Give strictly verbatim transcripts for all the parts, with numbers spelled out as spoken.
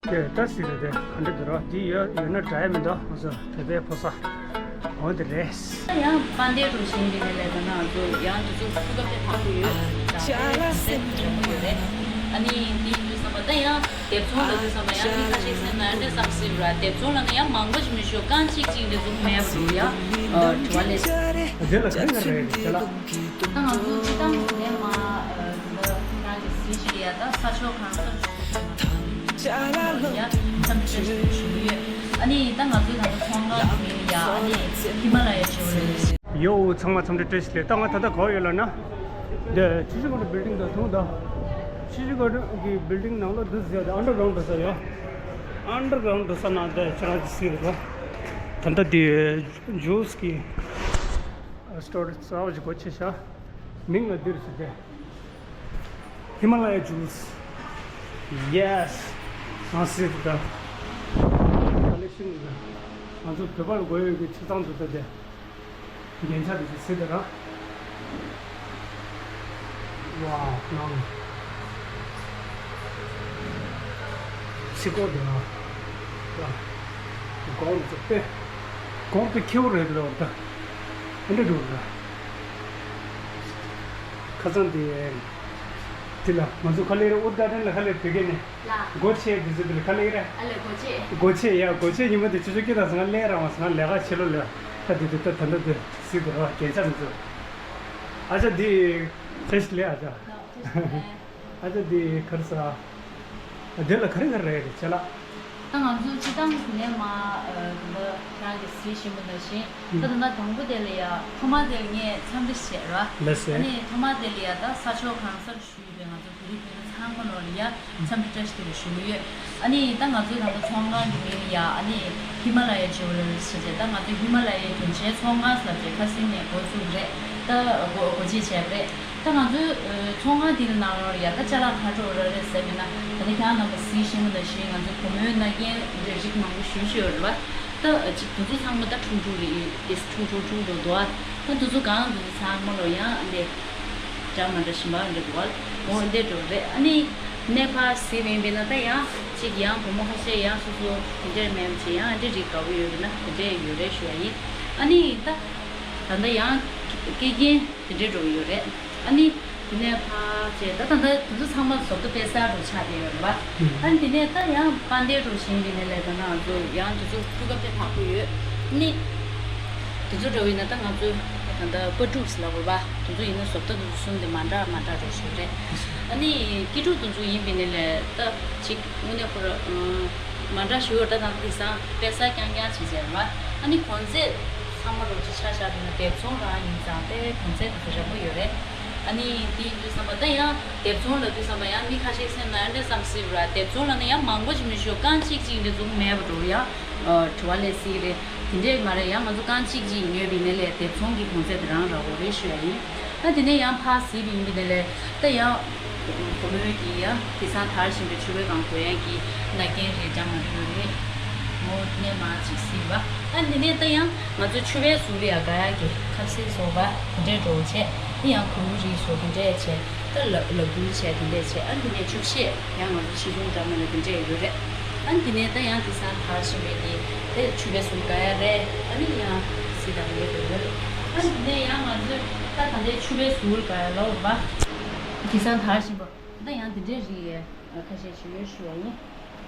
དེ་ལྟ་སྲིད་རེད་དེ་ག་འདྲ་འདུག་རོགས། འདི་ཡོད་ཡོད་ན་འདྲ་ཡ་མི་འདུག་ང་ཚོ་བོད་པའི་ཕོ་གསར་འོ་དེ་རེད། ཡང་དཔལ་ལྡན་གྲོ་ཞིང་འདི་ནས་ལས་དང་ང་ཚོ་ཡང་དུས་ཚོད་ཐུག་སྐབས་དེ་ཐག་པོ་ཡོད། ཅ་ལག་སེམས་རེ་མོ་ཡོད་རེད། ཨ་ནི་འདི་ཡིན་དུས་བསམ་པ་ད་ཡང་དེབ་ཚོང་ལ་དུས་བསམ་པ་ཡང་མི་ཁ་ཤས་སེམས་ན་འདྲ་བསམ་སྲིད་ར། དེབ་ཚོང་ལ་ན་ཡང་མང་པོ་ཞིག་མི་ཤོག་རྐང་གཅིག་གཅིག་འདི་ཚོ་མེད་པ་འདུག་ཡ། དྲི་བ་ལས། དེ་ལ་ག་རེ་ག་རེ་རེད་ཅ་ལག་ད་ང་ཚོ་སྤྱི་བཏང་དེ་མ་ང་གི་གཟི་ཞིག་ཡ་ད་ས་ཕྱོགས་གང་སར་ཡ་འཚམས་འདྲི་བཀྲ་ཤིས་བདེ་ལེགས་ཞུ་གི་ཡོད། ཨ་ནི་ད་ང་ཚོའི་ད་ལྟ་ཚོང་ཁང་གི་མིང་ཡ་ཨ་ནི་ཧི་མ་ལ་ཡ་ཇུ་ལེ་རི། ཡོ་ཚང་མ་འཚམས་འདྲི་བཀྲ་ཤིས་བདེ་ལེགས། ད་ང་ད་ལྟ་ག་པར་ཡོད་ལབ་ན། འདི་ཆུ་བཞི་སྒང་དྲུག་བིལ་ཌིང་དང་མཐོང་ད། ཆུ་བཞི་སྒང་དྲུག་གི་བིལ་ཌིང་ནང་ལ་འདུག་ཟེར་ཡ་ད་ཨན་ཌར་གྲའུན་ཌི་འགྲོ་ས་ཡོད། ཨན་ཌར་གྲའུན་ཌི་འགྲོ་ས་ན་ད་ཁྱེད་རང་ཅིག་གཟིགས་རོགས། ད་ལྟ་འདི་ཇུས་ཀྱི་སི་ཊོར་གསར་པ་ཞིག་སྒོ་ཕྱེ་ཤག་མིང་ལ་འདིར་ཞུ་སྟེ། ཧི་མ་ལ་ཡ་ཇུས། ཡེ་སི། ང་སི་ད། ཀ་ལེག་ཤན་ད། ང་ཚོ་བོད་པར་དགོས་ཡོད་ཀྱི་ཆ་ཚང་འདུག་ད་དེ། རྒྱན་ཆ་དེ་ཚོ་སི་ད་ར། ཝའོ་ནང་། སི་ཀོ་དེ་ར། ལ། གོང་དེ་ཚོ་དཔེ། གོང་དཔེ་ཁེ་པོ་རེད་ལོ་ད། ཨེ་འདྲ་འདུག་ད། ཁ་སང་དེ། དེ་ལ་ང་ཚོ་ག་ལེར་ཨུད་གྷ་ཏན་ལ་ག་ལེར་བོད་སྐད་ནས། ལ། སྒོ་ཕྱེ་དེ་ཚོ་དེ་ལ་ག་ལེར། ཨ་ལེ་སྒོ་ཕྱེ། སྒོ་ཕྱེ་ཡ་སྒོ་ཕྱེ་ཉི་མ་དེ་ཆུ་ཚོད་ཀྱི་དང་ང་ལས་རང་བ་ང་ལས་ཀ་ཆེ་ལོ་ལས་ད་དེ་དེ་ད་ད་ད་དེ་སི་དེ་ར་རྒྱན་ཆ་དེ་ཚོ། ཨ་ཅག་དེ་ཚེ་ཞི་ལས་ཨ་ཅག་ཨ་ཅག་དེ་གར་ས། དེ་ལ་ག་རེ་ག་རེ་རེད་ཆེ་ལ། ད་ང་ཚོ་སྤྱི་བཏང་དེ་ནས་མ་འདི་ཁྱེད་རང་གིས་གཟིགས་བཞིན་པ་ནང་བཞིན་ད་ད་ལྟ་དང་པོ་དེ་ལ་ཡ་ཐོག་མ་དེ་ལ་ངས་འཚམས་འདྲི་བྱས་ར། ལགས་སོ། ཨ་ནི་ཐོག་མ་དེ་ལ་ཡ་ད་ས་ཕྱོགས་གང་སར་བཞུགས་པའི་ང་ཚོ་བོད་རིགས་བོད་པ་ཚང་མ་ལོ་ལ་ཡ་འཚམས་འདྲི་བཀྲ་ཤིས་བདེ་ལེགས་ཞུ་གི་ཡོད། ཨ་ནི་ད་ང་ཚོའི་ད་ལྟ་ཚོང་ཁང་གི་མིང་ལ་ཡ་ཨ་ནི་ཧི་མ་ལ་ཡ་ཇུ་ལེ་རི་ཟེར་བྱས་ད་ང་ཚོའི་ཧི་མ་ལ་ཡའི་རྒྱན་ཆའི་ཚོང་ཁང་ཟེར་བྱས་ཁ་སང་ནས་འགོ་བཙུགས་རེད། ད་སྒོ་སྒོ་འབྱེད་བྱས་པ་རེད། ད་ང་ཚོའི་ཚོང་ཁང་འདི་ནང་ལོགས་ལ་ཡ་ད་ཅ་ལག་ག་འདྲ་ར་རེད་ཟེར་བས་ན་ད་ལྟ་ཁྱེད་རང་རྣམ་པ་གཟིགས་བཞིན་པ་ནང་བཞིན་ང་ཚོའི་བུ་མོའི་ན་རྒྱན་རིགས་མང་པོ་ཞེ་པོ་ཅིག་ཡོད་རེད་བ། ད་ཅིག་དེ་ཚོ་ཚང་མ་ད་ཁྲུང་ཁྲུང་རེད་ཨེ་ཁྲུང་ཁྲུང་ཁྲུང་ཁྲུང་འདུག་ཨ། ད་དེ་ཚོ་གང་དེ་ཚོ་ཚང་མ་ལོ་ཡང་འདི་འདྲ་མ་འདྲ་ཞིམ་པ་འདྲ་འདུག་ཨ། འོ་འདི་འགྲོ་རེད། ཨ་ནི་གནས་ཕར་གཟིགས་པ་ཡིན་པས་ན་ད་ཡང་ཅིག་ཡང་བུ་མོ་ཁ་ཤས་ཡང་སོ་སོ་དེ་འདྲས་མེད་པ་ཅིག་ཡང་འདི་རིགས་དགའ་པོ་ཡོད་པས་ན་དེ་འདྲས་ཡོད་རེད་ཞུ་ཡ་ཡིན། ཨ་ནི་ད་ད་ལྟ་ཡང་སྐེ་རྒྱན་དེ་འདྲས་འགྲོ་གི་ཡོད་རེད། ཨ་ནི་དེ་ནས་ཕར་བྱས་ད་ད་ལྟ་དེ་ཚོ་ཚང་མ་བཟོ་ལྟ་དཔེ་གསར་དུ་ཆགས་བསྡད་ཡོད་རེད་བ། ཨ་ནི་དེ་ནས་ད་ཡང་དཔལ་ལྡན་གྲོ་ཞིང་དེ་ནས་ལས་ད་ང་ཚོ་ཡང་དེ་ཚོ་ཐུག་སྐབས་དེ་དག་པོ་ཡོད། ཨ་ནི་དེ་ཚོ་འདྲ་བོ་ཡིན་ན་ད་ང་ཚོ་ད་ལྟ་སྤ་ཕྲུག་ཟེར་ལབ་དགོས་པ་དེ་ཚོ་ཡིན་ན་བཟོ་ལྟ་དེ་ཚོ་གསུམ་དེ་མ་འདྲ་མ་འདྲ་རེད་ཞུ་རེད། ཨ་ནི་སྐྱིད་ཕྲུག་དེ་ཚོ་ཡིན་པའི་ནས་ལས་ད་ཅིག་དངོས་གནས་ཁོ་ར་མ་འདྲ་ཞུ་བ་ད་ད་དེང་སང་དཔེ་གསར་རྐྱང་རྐྱང་བྱེད་བྱས་རེད་བ། ཨ་ནི་གོང་ཚད་ཚང་མ་རོགས་ཅིག་ཆ་བཞག་པ་ཡིན་ན་དེབ་ཚོང་རང་ཡིན་ཙང་དཔེ་གོང་ཚད་དེ་ཚོ་རན་པོ་ཡོད་རེད། ཨ་ནི་དེ་ཡིན་དུས་བསམ་པ་ད་ཡང་དེབ་ཚོང་ལབ་དུས་བསམ་པ་ཡང་མི་ཁ་ཤས་སེམས་ནང་ཡང་འདྲ་བསམ་སྲིད་ར། དེབ་ཚོང་ལབ་ན་ཡང་མང་པོ་ཞིག་མི་ཤོག་རྐང་གཅིག་གཅིག་འདྲ་ཚོ་མེད་པ་འགྲོ་ཡ། དྲི་བ་ལས་སྲིད་རེད། དེ་འདྲས་མ་རེད་ཡང་ང་ཚོ་རྐང་གཅིག་གཅིག་ཉོས་པའི་ནས་ལས་དེབ་ཚོང་གི་གོང་ཚད་དེ་རང་རག་གོ་རེད་ཞུ་ཡ་ཡིན། ཨ་དེ་ནས་ཡང་ཕར་གཟིགས་པ་ཡིན་པའི་ནས་ལས་ད་ཡང་བུ་མོའི་གི་ཡང་དེང་སང་དར་བཞིན་པའི་ཕྱུ་པའི་སྒང་གོན་ཡ་གི་ན་རྒྱན་རེད་འདྲ་མ་འདྲ་རེད། མོ་དེ་ནས་མར་ཅིག་གཟིགས་པ། ཨ་དེ་ནས་ད་ཡང་ང་ཚོ་ཕྱུ་པའི་གཟུགས་ལ་ཡ་དགའ་ཡ་གི་ཁ་ཟས་བཟོ་བ་དེ་འདྲས་འགྲོ་བྱས་དེ་ཡང་གུ་རུ་རིགས་བཟོ་དེ་འདྲས་བྱས། ད་ལ་ལ་འགུལ་བྱས་དེ་འདྲས་བྱས། ཨ་དེ་ནས་བཅུ་བཤད་ཡང་ང་ཚོ་ཆེ་ཆུང་འདྲ་མ་འདྲ་དེ་འདྲས་ཡོད་རེད། ཨ་དེ་ནས་ད་ཡང་དེང་སང་དར་བཞིན་པའི་དེ་དེ་ཕྱུ་པའི་གཟུགས་དགའ་ཡ་རེད། ཨ་ནི་ཡང་སི་དང་ངའི་དེ་ཡོད་རེད། ཨ་དེ་ནས་ཡང་ང་ཚོས་ད་ད་ལྟའི་ཕྱུ་པའི་གཟུགས་དགའ་ཡ་ལོ་བ་དེང་སང་དར་བཞིན་པ་ད་ཡང་དེ་འདྲས་རིགས་ཡས་ཁ་ཤས་ཤིག་ཡོད་ཞུ་བ་ཡིན།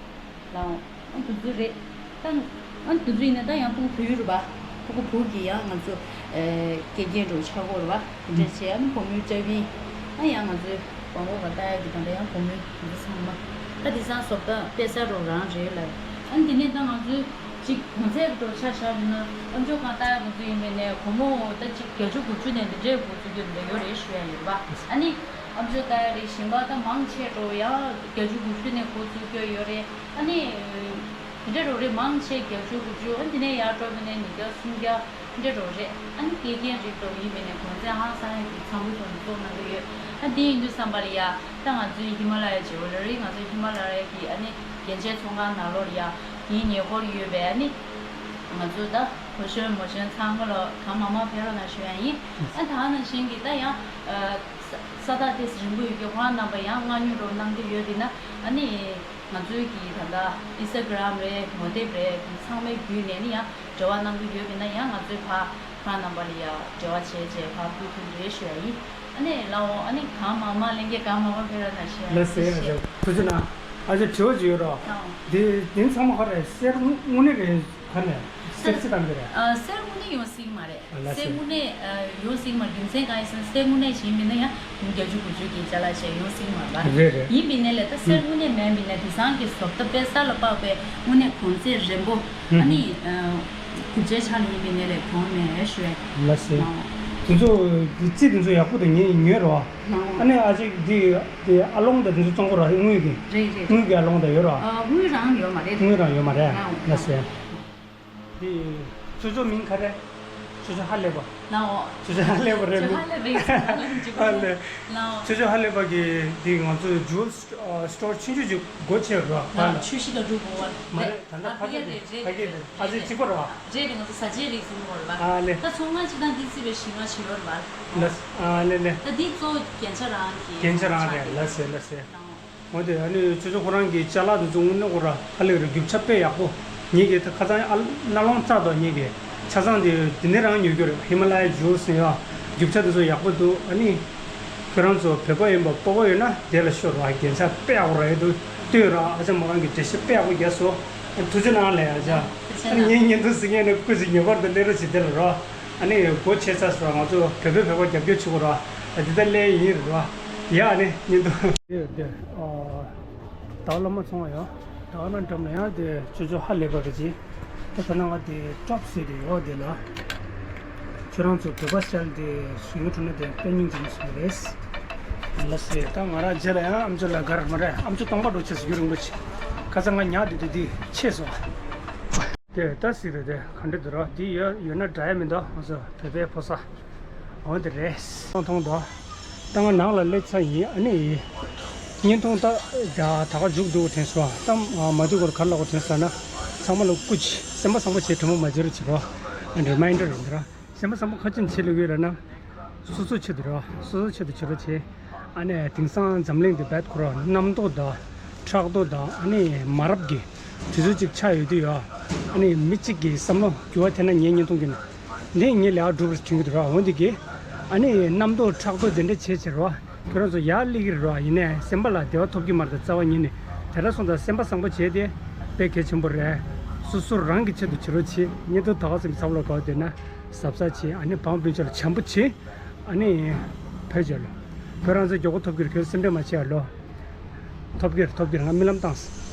ལའོ། ཨ་དུ་ཚོད་རེད། ད་ཨ་དུ་ཚོད་ཡིན་ན་ད་ཡང་ཕྲུ་གུ་བུ་ཡུ་རེད་པ། ཕྲུ་གུ་བུ་གི་ཡང་ང་ཚོ་ཨེ་སྐེ་རྒྱན་འགྲོ་ཆག་སྒོ་རེད་པ། དེ་འདྲ་བྱས་ཨ་ནི་བུ་མོའི་སྐྲ་བིན། ཨ་ཡང་ང་ཚོའི་བང་བོ་ག་ལྟ་ཡ་གི་ད་ལྟ་ཡང་བུ་མོའི་ང་ཚོ་ཚང་མ་ད་དེང་སང་བཟོ་ལྟ་དཔེ་གསར་རོ་རང་རེད་ལ། ཨ་ནི་དེ་ནས་ད་ང་ཚོའི་གཅིག་གོང་ཚད་འགྲོ་ཆ་བཞག་ཡིན་ན་ཨ་མཆོག་གང་ལྟ་ཡ་ང་ཚོ་ཡིན་པའི་ནས་སྒོར་མོ་ད་གཅིག་བརྒྱད་ཅུ་དགུ་བཅུ་ནས་འདི་འདྲའི་འགོ་ཚུགས་རྒྱུ་འདི་འདྲ་ཡོད་རེད་ཞུ་ཡ་ཡིན་པ། ཨ་ནི། ཨ་མཆོག་ལྟ་ཡ་རེད་གཞན་པ་ད་མང་ཆེ་འགྲོ་ཡང་བརྒྱད་ཅུ་དགུ་བཅུ་ནས་འགོ་ཚུགས་རྒྱུ་ཡོད་རེད། ཨ་ནི། དེ་འདྲ་འགྲོ་རེད་མང་ཆེ་བརྒྱད་ཅུ་དགུ་བཅུ་ཨ་ནི་དེ་ནས་ཡར་འགྲོ་བ་ནས་ཉིས་བརྒྱ་སུམ་བརྒྱ་དེ་འདྲ་འགྲོ་རེད། ཨ་ནི་སྐེ་རྒྱན་རིགས་འགྲོ་ཡིན་པས་ནས་གོང་ཚད་ཧང་སང་ཡ་གི་ཚང་མ་ཐོག་ནས་གཏོང་གནང་གི་ཡོད། ཨ་དེ་ཡིན་དུས་བསམ་པ་ལ་ཡ་ད་ང་ཚོའི་ཧི་མ་ལ་ཡ་ཇི་ཝེ་ལ་རི་ང་ཚོའི་ཧི་མ་ལ་ཡ་གི་ཨ་ནི་རྒྱན་ཆའི་ཚོང་ཁང་ནང་ལོགས་ལ་ཡ་དེའི་ཉེ་འཁོར་ཡོད་པས་ཨ་ནི་ང་ཚོ་ད་བུ་གཞོན་མོ་གཞོན་ཚང་མ་ལ་གང་མང་མང་ཕེབས་རོགས་གནང་ཞུ་ཡ་ཡིན། ཨ་ད་ནང་བཞིན་གྱི་ད་ཡང་ས་ས་ཐག་དེ་རིང་པོ་ཡོད་ཀྱི་ཁོ་རང་རྣམ་པ་ཡང་མངགས་ཉོ་རོགས་གནང་གི་ཡོད་དེ་ན་ཨ་ནི། ང་ཚོའི་གི་ད་ལྟ་ཨིན་སི་ཊ་གྷི་རམ་རེད། ངོ་དེབ་རེད། ཚང་མའི་བརྒྱུད་ནས་ནི་ཡང་འབྲེལ་བ་གནང་གི་ཡོད་མིན་ན་ཡང་ང་ཚོའི་ཕ་ཁོ་རང་རྣམ་པ་ལ་ཡང་འབྲེལ་བ་བྱས་རྗེས་ཕར་ཕུལ་ཐུབ་རེད་ཞུ་ཡ་ཡིན། ཨ་ནི་ལའོ། ཨ་ནི་གང་མང་མང་ལེན་གྱི་གང་མང་མང་ཕེབས་རོགས་གནང་ཞུ་ཡ་ལ་ཡིན། ཟེར་ཡ་ཟེར་ཐུགས་རྗེ་གནང་། ཨ་ཅེ་དྲི་བ་ཅིག་ཡོད་རོགས། ཨང་། འདི་འདི་ཚང་མ་ག་རེ་གསེར་དངོས་གནས་རེད། ག་ནས་གསེར་ཅི་དང་གི་རེད། ཨ། གསེར་དངོས་གནས་ཡོང་སྲིད་མ་རེད། ལགས་སོ། གསེར་དངོས་གནས་ཨ་ཡོང་སྲིད་མ་རེད། རྒྱུ་མཚན་གང་ཡིན་ཟེར་ན་གསེར་དངོས་གནས་ཞིག་མིན་ན་ཡང་འབུམ་བརྒྱད་ཅུ་དགུ་བཅུ་གི་ཅ་ལག་ཞིག་ཡོང་སྲིད་མ་རེད། རེད་རེད། ཡིན་པའི་ནས་ལས་ད་གསེར་དངོས་གནས་མིན་པའི་ནས་དེང་སང་གི་བཟོ་ལྟ་དཔེ་གསར་ལ་དཔག་པའི་དངོས་གནས་གོང་ཚད་རན་པོ། ཨ་ནི་ཨ་རྒྱུ་ཆའི་ཆ་ལ་ཡིན་པའི་ནས་ལས་གོང་མེད་ཞུ་ཡ། ལགས་སོ། དེ་ཚོ་གི་རྩིས་དེ་ཚོ་ཡག་པོ་དང་ཉེ་ཉོས་རོགས། ཨ་ནི་ཨ་ཅེ་འདི་དེ་ཨ་ལོང་དང་དེ་ཚོ་བཙོང་གོ་རོགས། དངུལ་གི། རེད་རེད། དངུལ་གི་ཨ་ལོང་དང་ཡོད་རོགས། ཨ། དངུལ་རང་ཡོད་མ་རེད། དངུལ་རང་ཡོད་མ་རེད། ལགས་སོ། འདི་ཅོ་ཅོ་མིང་ག་རེ། ཅོ་ཅོ་ཧ་ལས་པ། ལའོ། ཅོ་ཅོ་ཧ་ལས་པ་རེད། ཅོ་ཧ་ལས་པ་ཡིན་ཟེར་ཧ་ལས་ཅིག་ཧ་ལས། ལའོ། ཅོ་ཅོ་ཧ་ལས་པ་གི་འདི་ང་ཚོ་ཇུ་ལི་སི་སི་ཊོར་ཆུང་ཆུང་ཅིག་སྒོ་ཕྱེ་རོགས། ལའོ། ཆུ་ཤིང་དང་འབྲུ་བོ་བ། མ་རེད། ད་ལྟ་ཕ་ཕ་གི་གི་རེད་རེད། ཕ་གི་རེད། ཨ་ཙི་གཅིག་པ་རེད་བ། རེད་རེད། ང་ཚོ་ཟ་ཆས་རིགས་ཟིན་པ་རེད་བ། ཨ་ལེ། ད་ཚོང་ཁང་ཅིག་དང་འདི་རྩིས་པའི་ཞིང་ཁ་ཞིག་ཡོད་རེད་བ། ལ། ཨ་ལེ་ལེ། ད་འདི་གཙོ་བོ་རྒྱན་ཆ་རང་གི། རྒྱན་ཆ་རང་རེད། ལགས་སེ་ལགས་སེ། འོ་དེ་ཨ་ནི་ཅོ་ཅོ་ཁོ་རང་གི་ཅ་ལག་དེ་ཚོ་དངོས་གནས་ཁོ་ར་ཧ་ལས་རེད། རྒྱུ་ཆ་དཔེ་ཡག་པོ། ངེད་ཀྱི་ད་ཁ་སང་ཨ་རྣ་ལོང་བཙལ་འདུག་ངེད་ཀྱི་ཆ་ཚང་དེ་དེ་ནས་རང་ཉོ་རྒྱུ་རེད། ཧི་མ་ལ་ཡ་ཇུ་ལི་སི་ཟེར་ཡ། རྒྱུ་ཆ་དེ་ཚོ་ཡག་པོ་འདུག་ཨ་ནི་ཁྱོད་རང་ཚོ་བོད་པ་ཡིན་པ་སྤོབས་པ་ཡོད་ན་དེ་ལ་ཤོག་ར། རྒྱན་ཆ་དཔེ་ཡག་པོ་ར་ཡོད་འདུག་ལྟོས་ར། ཨ་ཅག་མོ་རང་གི་འགྲེལ་བཤད་དཔེ་ཡག་པོ་རྒྱག་སོང་། ཐུགས་རྗེ་གནང་ལེ་ཨ་ཅག་ཨ་ནི་ངའི་བརྙན་ཐུང་གཟིགས་མཁན་ནི་སྐུ་མཁྱེན་ངེས་པར་དུ་སླེབས་རོགས་བྱེད། དེ་ལ་རོགས། ཨ་ནི་སྒོ་ཕྱེ་ཚར་སོང་། ང་ཚོ་བོད་པའི་བོད་པ་རྒྱབ་སྐྱོར་བྱེད་དགོས་ར། ཨ་འདི་ལྟར་སླེབས་ཡིན་རེད་བ། ཡ་ཨ་ནི་བརྙན་ཐུང་། དེ་དེ་ཨ་ཟླ་བ་ལྷ་མོ་ཚོང་བ་ཡོད། ཟླ་བ་ན་འགྲམ་ལ་ཡང་དེ་ཅོ་ཅོ་ཧ་ལས་པ་རེད་ཅི། ད་ད་ན་ང་དེ་ཀྲོབ་ཟེར་དེ་ཡོད་དེ་ལ། ཁྱོད་རང་ཚོ་བོད་པ་སི་ཊལ་དེ་སུ་ཡོད་འགྲོ་ན་དེ་དཔེ་སྙིང་རྗེ་མོ་ཟེར་རེད། ལ་སེ་ད་ང་རང་རྗེས་ལ་ཡང་ཨམ་ཅོག་ལ་གར་མ་རེད། ཨམ་ཅོག་སྟོང་པ་འགྲོ་ཆེ་ཟེར་རྒྱུ་རིན་པོ་ཆེ། ཁ་སང་ང་ཉག་དེ་དེ་དེ་ཆེ་སོང་། དེ་ལྟ་སྲིད་རེད། དེ་ག་འདྲ་འདུག་རོགས། འདི་ཡོད་ཡོད་ན་འདྲ་ཡ་མི་འདུག་ང་ཚོ་བོད་པའི་ཕོ་གསར། འོ་དེ་རེད། མཐོང་མཐོང་དོ། ད་ང་ནང་ལ་སླེབས་ཚར་ཡིན། ཨ་ནི་བརྙན་ཐུང་ད་ད་ད་ག་མཇུག་བསྡུ་དགོས་དྲན་སོང་། ད་མ་བསྡུ་གོང་ག་རེ་ལབ་དགོས་དྲན་སོང་ན། ཚང་མ་ལ་སྐུ་མཁྱེན། སེམས་པ་བཟང་པོ་བྱེད། དྲི་མ་མ་བྱེད་རོགས་བྱེད་རོགས། རི་མའིན་ཌར་རེད་འདི་ར། སེམས་པ་བཟང་པོ་ག་ཅི་བྱེད་ལུགས་ཡོད་ར་ན། སོ་སོའི་ཆེད་དུ་རོགས། སོ་སོའི་ཆེད་དུ་བྱེད་རོགས་བྱེད། ཨ་ནི་དེང་སང་འཛམ་གླིང་འདི་རྦད་ཁོ་ར་གནམ་ཐོག་དང་ཕྲག་དོག་དང་ཨ་ནི་མ་རབས་ཀྱི་དུས་ཚོད་ཅིག་ཆགས་ཡོད་དུས་ཡོད། ཨ་ནི་མི་གཅིག་གི་བསམ་བློ་འགྱུར་བ་ཐེབས་ན་ངའི་བརྙན་ཐུང་གི་ནང་འདི་ངས་ལས་ཀ་སྒྲུབ་པར་དྲན་གྱི་འདུག་ར། འོ་འདི་གི་ཨ་ནི་གནམ་ཐོག་ཕྲག་དོག་འདི་འདྲ་བྱེད་བྱེད་རོགས། ཁྱོད་རང་ཚོ་ཡར་སླེབས་ཀྱི་རེད་རོགས། ཡིན་ནའི་སེམས་པ་ལ་བདེ་བ་ཐོབ་ཀྱི་མ་རེད། རྩ་བ་ཉིད་ནས་དེ་འདྲ་སོང་ཙང་སེམས་པ་བཟང་པོ་བྱས་ཏེ་དཔེ་གལ་ཆེན་པོ་རེད། སོ་སོ་རང་གི་ཆེད་དུ་བྱེད་རོགས་བྱེད། བརྙན་ཐུང་ད་ག་ཙམ་གཟབ་ལ་དགའ་བ་འདོད་ན་གཟབ་གཟབ་བྱེད། ཨ་ནི་བང་བུན་ཆ་ལ་བྱམས་པོ་བྱེད། ཨ་ནི་བོད་ཆ་ལ་ཁྱོད་རང་ཚོ་མགྱོགས་པོ་ཐོབ་ཀྱི་རེད། ཁྱོད་སེམས་ཁྲལ་མ་བྱེད་ཨ་ལོ། ཐོབ་ཀྱི་རེད། ཐོབ་ཀྱི་རེད། ང་རྨི་ལམ་བཏང་སོང་།